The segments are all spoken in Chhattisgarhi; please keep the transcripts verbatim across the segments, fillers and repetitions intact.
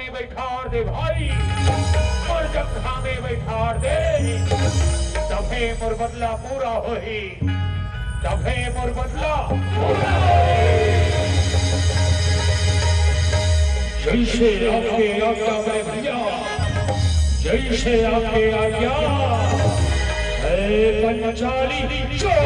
बइठार दे भाई, मोर जगह में बइठार दे, तभे मोर बदला पूरा होही, तभे मोर बदला पूरा होही। जइसे आपके आज्ञा बड़े भइया, जइसे आपके आज्ञा। ए पंचाली, चल।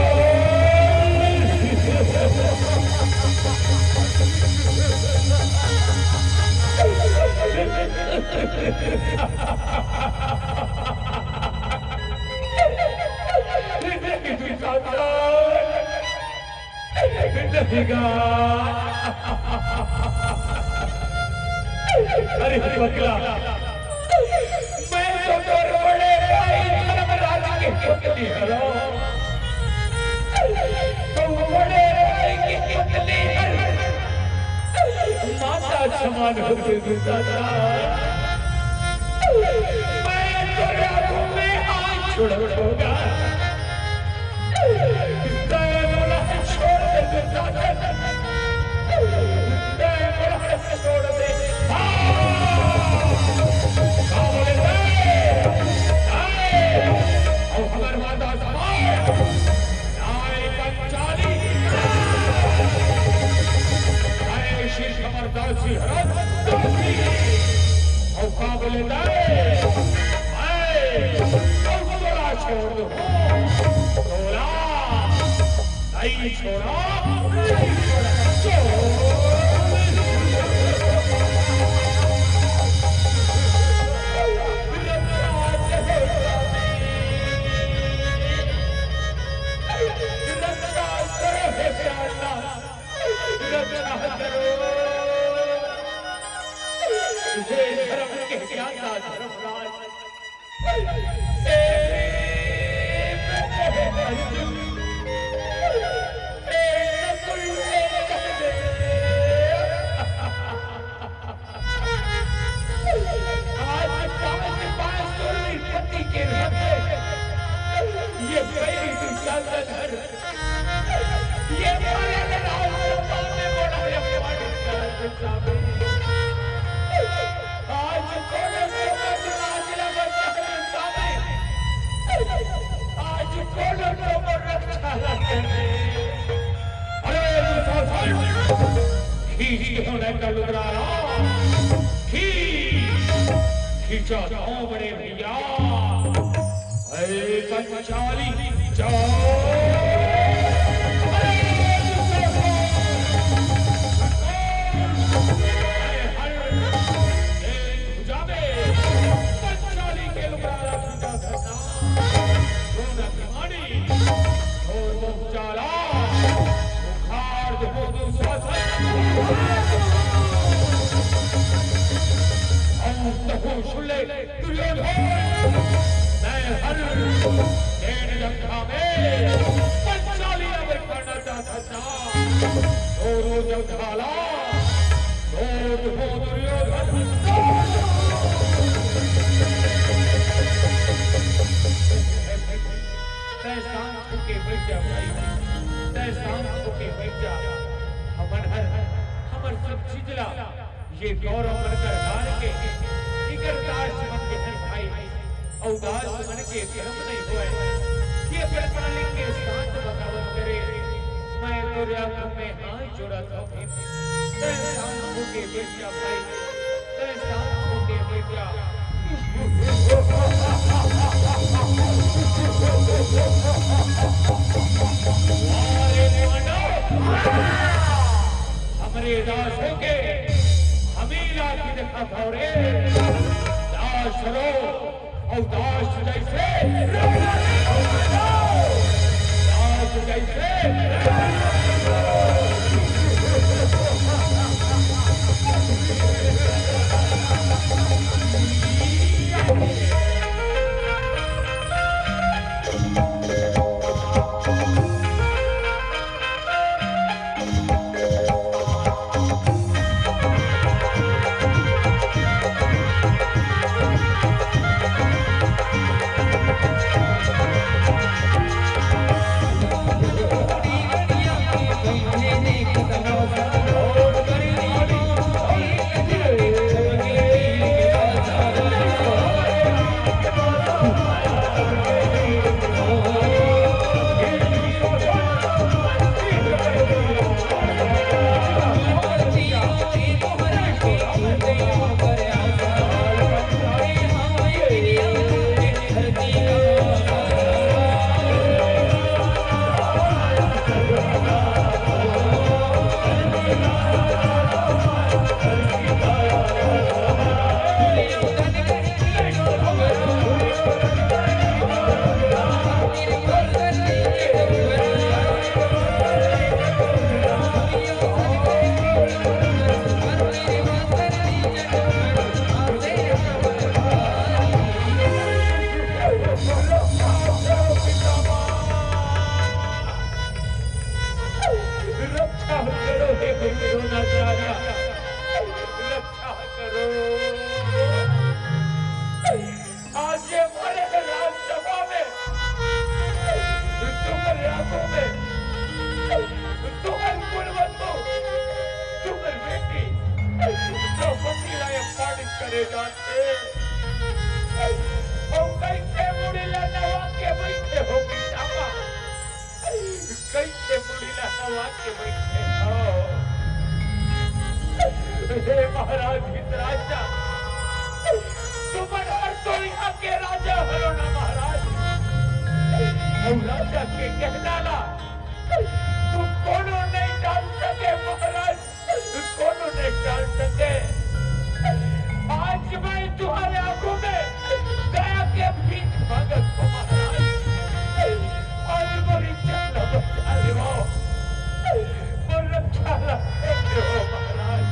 नहीं गा। अरे पगला, मैं तो तोर बड़े भाई धर्मराज के पुतली हरंव। तू बड़े भाई के पुतली हरंव। माता समान होके गुजरता। मैं तोरे आगू में हाथ जोड़त हंव गा। तैं मोला छोड़ दे दुर्योधन। तैं मोला छोड़ दे। हाँ। का बोले तैं? आए। अउ हमर माता समान। आए पंचाली। आए श्री खबरदार जी हरंव। अउ का बोले तैं? आए। अउ तोला छोड़ दूं। तोला। नहीं छोड़ा, नहीं छोड़ा। रक्षा करो हे प्यारा, रक्षा करो। तुझे धर्म के ज्ञाता धर्मराज। आज पांच पांच सौ पति के रथ, ये कई दुशासन हर, ये मरण राज सभा में बड़ा अपमान कर। आज कोनो के मत लाज लगत हे सामने। आज कोनो के मोर रक्षा लगत हे। अरे दुशासन, खींच के होने का लुगरा ला। खींच, खींचा दो बड़े भैया। अरे पंचाली, जाओ। अरे, भुजा में पंचाली के लुगारा भुजा धरना। सोना की मानी, और वो उजाला, बुखार जो वो दूसरा था। और तो सुन ले, दुर्योधन, मैं हर डेढ़ घंटा में पंचालिया में करना चाहता था। दो रोज उठाला, दो रोज हो दुर्योधन। तैं शांत होके बैठ जा भाई, तैं शांत होके बैठ जा। हमन हर, हमर सब चीज ला ये गौरव बनकर हार के, इकर दास मन के हैं भाई, अउ दास मन के धर्म नहीं होय कि अपन मालिक के शांत बगावत करे। मैं तोरे आगू में हाथ जोड़त हंव, तैं शांत होके बैठ जा भाई, तैं शांत होके बैठ जा। अरे पांडव, हमरे दासों के हमीला की देखा था रे। दास रो, अउ दास जैसे, दास जैसे। करे जाथे। अउ कइसे मुड़ी ला नवा के बइठे हो बिचारा, कइसे मुड़ी ला नवा के बइठे हो। हे महाराज धृतराष्ट्र, तुमन हर तो इहाँ के राजा हरो ना महाराज। अउ राजा के कहना ला तुम कोनो नहीं टाल सके महाराज। कोनो नहीं टाल सके। आज मैं तुम्हारे आंखों में दया के भीख मांगत हूँ महाराज। आज मोर इज्जत न बचा लेवो, मोर रक्षा न कर लेवो महाराज।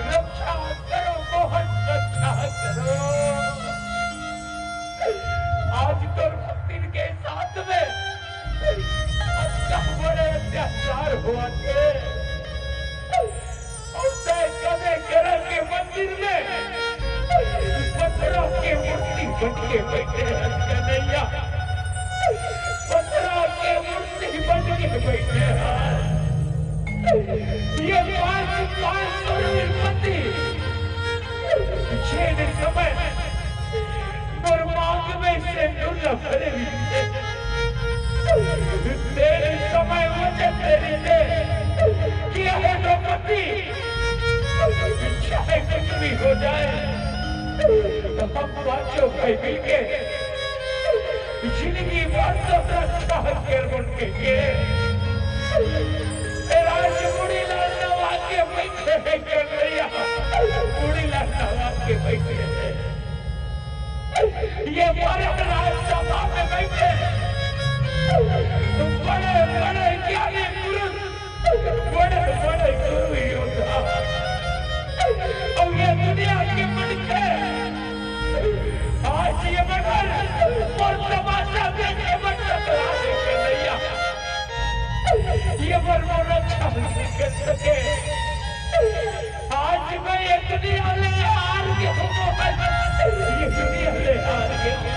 रक्षा करो मोहन, रक्षा करो। आज तो भक्तिन के साथ में अत्या-, बड़े अत्याचार होवत हे। अउ तैं कबे केरा के मंदिर में पथरा के मूर्ति बन के बइठे हस कन्हैया, पथरा के मूर्ति बन के बइठे हस। ये पाँच, पाँच सौ रुपये पति, जेन समय मोर मांग में से नुल्ला भरे रहिथे, तेन समय वचन दे रहिथे कि हे द्रौपदी, चाहे कुछ भी हो जाए, हम पांचों भाई मिलके जिंदगी भर तो रक्षा करबो कहिके। ए राज मुड़ी ला नवा के बइठे हे कन्हैया, मुड़ी ला नवा के बइठे हे। ये बड़े राजसभा में बइठे बड़े बड़े ज्ञानी पुरुष, बड़े बड़े गुरु योद्धा, अउ ये दुनिया के मनखे आज ये मन अउ तमाशा देखे बर टकरा दे कन्हैया। ये मन मोर रक्षा नइ कर सके। आज मैं ये दुनिया ले हार गे हूँ, ये दुनिया ले हार गे हूँ।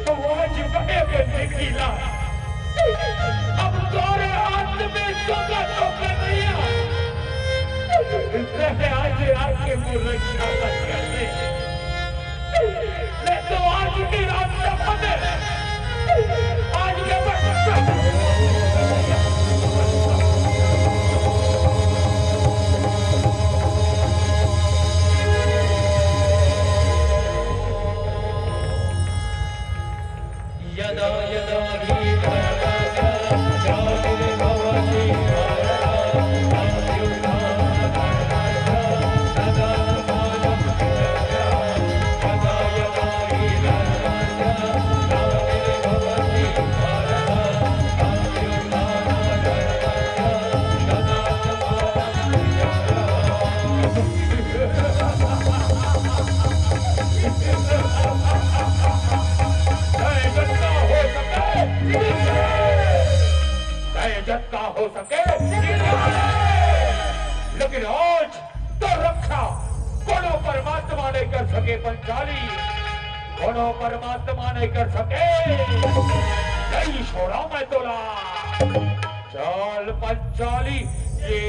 तो आज मैं बंदी किला, अब तोरे हाथ में सोगा तो कन्हैया। तैं आज आके मोर रक्षा कर दे। मैं तो आज ही रास्ता बने, आज के बस यदा यदा हि धर्मस्य ग्लानिर्भवति भारत। सके, लेकिन आज तोर रक्षा कोनो परमात्मा नइ कर सके पंचाली, कोनो परमात्मा नइ कर सके। नइ छोड़ा मैं तोला। चल पंचाली, ये